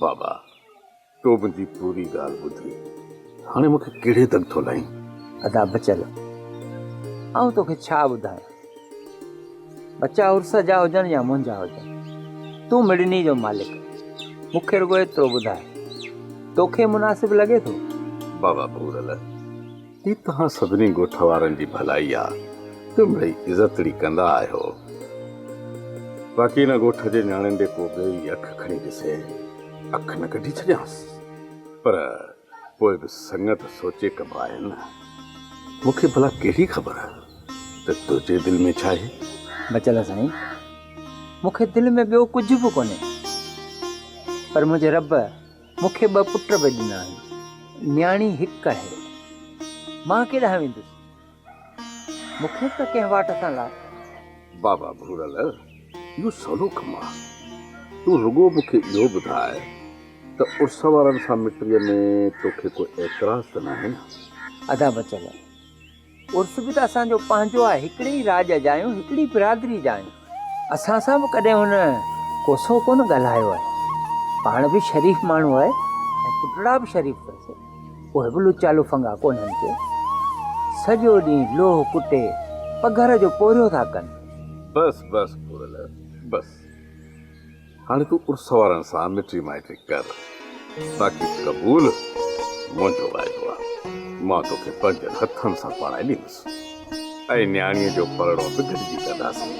بابا، تو منهنجي پوري ڳالهه ٻڌي، هاڻي مون کي ڪهڙي دڳ ٿو لائين؟ ادا بچل، آئون توکي ڇا ٻڌايان؟ ٻچا عرس جا هجن يا منهنجا هجن، تون مڙني جو مالڪ، مون کي رڳو ايترو ٻڌاء، توکي مناسب لڳي ٿو؟ بابا ڀورل، هي توهان سڀني ڳوٺ وارن جي ڀلائي آ جو مڙئي عزتڙي ڪندا آهيو. باقي ان ڳوٺ جي نياڻين ڏي ڪو ٻيو ئي اک کڻي ڏسي، اک نه ڪڍي ڇڏيانس. پر پوء به سڱ ته سوچي ڪبا آهن نه. مون کي ڀلا ڪهڙي خبر ته تنهنجي دل ۾ ڇا آهي؟ بچل سائين، مون کي دل ۾ ٻيو ڪجهه به ڪونهي، پر منهنجي رب مون کي ٻه پٽ به ڏنا آهن، نياڻي هڪ آهي. مان ڪيڏانهن ويندس؟ مون کي به ته ڪنهن واٽ سان لاء. بابا ڀورل، اهو سولو ڪم آ. تون رڳو مون کي اهو ٻڌاء ته عرس وارن سان مٽريء ۾ توکي ڪو اعتراض ته ناهي نه؟ ادا بچل، عرس به ته اسان جو پنهنجو آهي، هڪڙي ئي راڄ جا آهيون، هڪڙي برادري جا آهيون. اسان سان به ڪڏهن هن ڪوسو ڪونه ڳالهايو آهي. پاڻ به شريف ماڻهو آهي ۽ پٽڙا به شريف اٿس. اهي به لچا لفنگا ڪونهن ڪي. سڄو ڏينهن لوهه ڪٽي پگهر جو پورهيو ٿا ڪن. بس بس ڀورل بس. هاڻي تون عرس وارن سان مٽي مائٽي ڪر، باقي قبول منهنجو واعدو آ، مان توکي پنهنجن هٿن سان پاڻائي ڏيندس ۽ نياڻيء جو پرڻو به گڏجي ڪنداسين،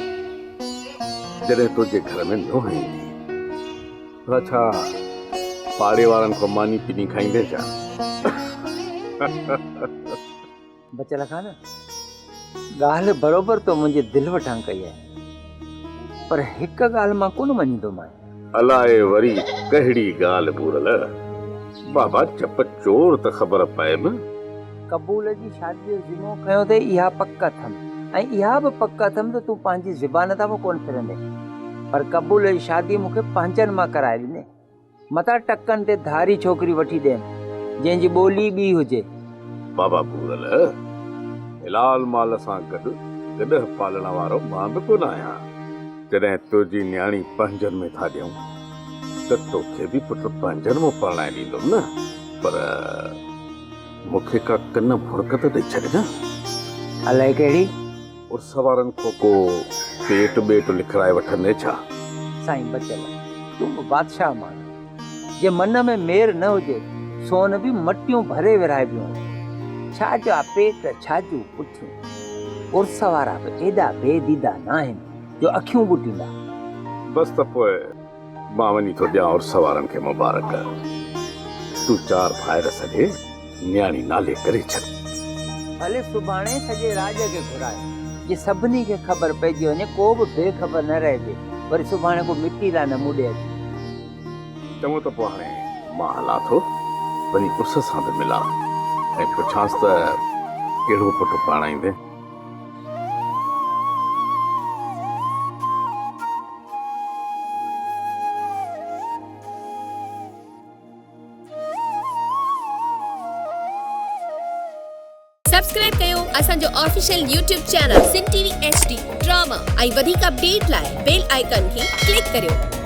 جڏهن تنهنجي گهر ۾ نونهن ايندي. ڀلا ڇا پاڙي وارن کان ماني پني کائيندين ڇا؟ بچل خان، ڳالهه بروبر تو منهنجي دل وٽان ڪئي آهي، پر هڪ ڳالهه مان ڪونه مڃيندومانء. الائي وري ڪهڙي ڳالهه ڀورل؟ بابا چپ چور ته خبر پئيم. قبول جي شاديء جو ذمو کنيو اٿئي اها پڪ اٿم ۽ اها به پڪ اٿم ته تون پنهنجي زبان تان به ڪونه ڦرندين. پر قبول جي شادي مون کي پنهنجن مان ڪرائي ڏني. متان ٽڪن تي ڌاري ڇوڪري وٺي ڏين، جنهن جي ٻولي ٻي هجي. بابا ڀورل، حلال مال سان گڏ گڏهه پالڻ وارو مان به ڪونه آهيان. جڏهن تنهنجي نياڻي پنهنجن ۾ ٿا ڏيون ته توکي به پٽ پنهنجن مان پرڻائي ڏيندم نه. پر مون کي ڪا ڪن ڀڻڪ ته ڏئي ڇڏ نه. الائي ڪهڙي؟ عرس وارن کان ڪو پيٽ ٻيٽ لکرائي وٺندين ڇا؟ سائين بچل، تون به بادشاهه ماڻهو آهين. جي من ۾ مير نه هجي، سون به مٽيون ڀري ورهائبيون آهن. ڇا جا پيٽ، ڇا جون پٺيون. عرس وارا به ايڏا بي ديده ناهن جو اکيون ٻوٽيندا. بس ته پوء مان وڃي ٿو ڏيان عرس وارن کي مبارڪ. تون چار ڀائر سڏي نياڻي نالي ڪري ڇڏ. ڀلي سڀاڻي سڄي راڄ کي گهراء، جي سڀني کي خبر پئجي وڃي، ڪو به بي خبر نه رهجي، وري سڀاڻي ڪو مٽي لاء نه مون ڏي اچي. چڱو ته پوء هاڻي مان هلان ٿو، وڃي عرس سان به ملان ۽ پڇانس ته ڪهڙو پٽ پرڻائيندين. سبسڪرائب ڪيو اسان جو official YouTube channel Sindh T V H D drama ۽ وڌيڪ اپڊيٽ لاء بيل آئيڪان کي ڪلڪ ڪريو.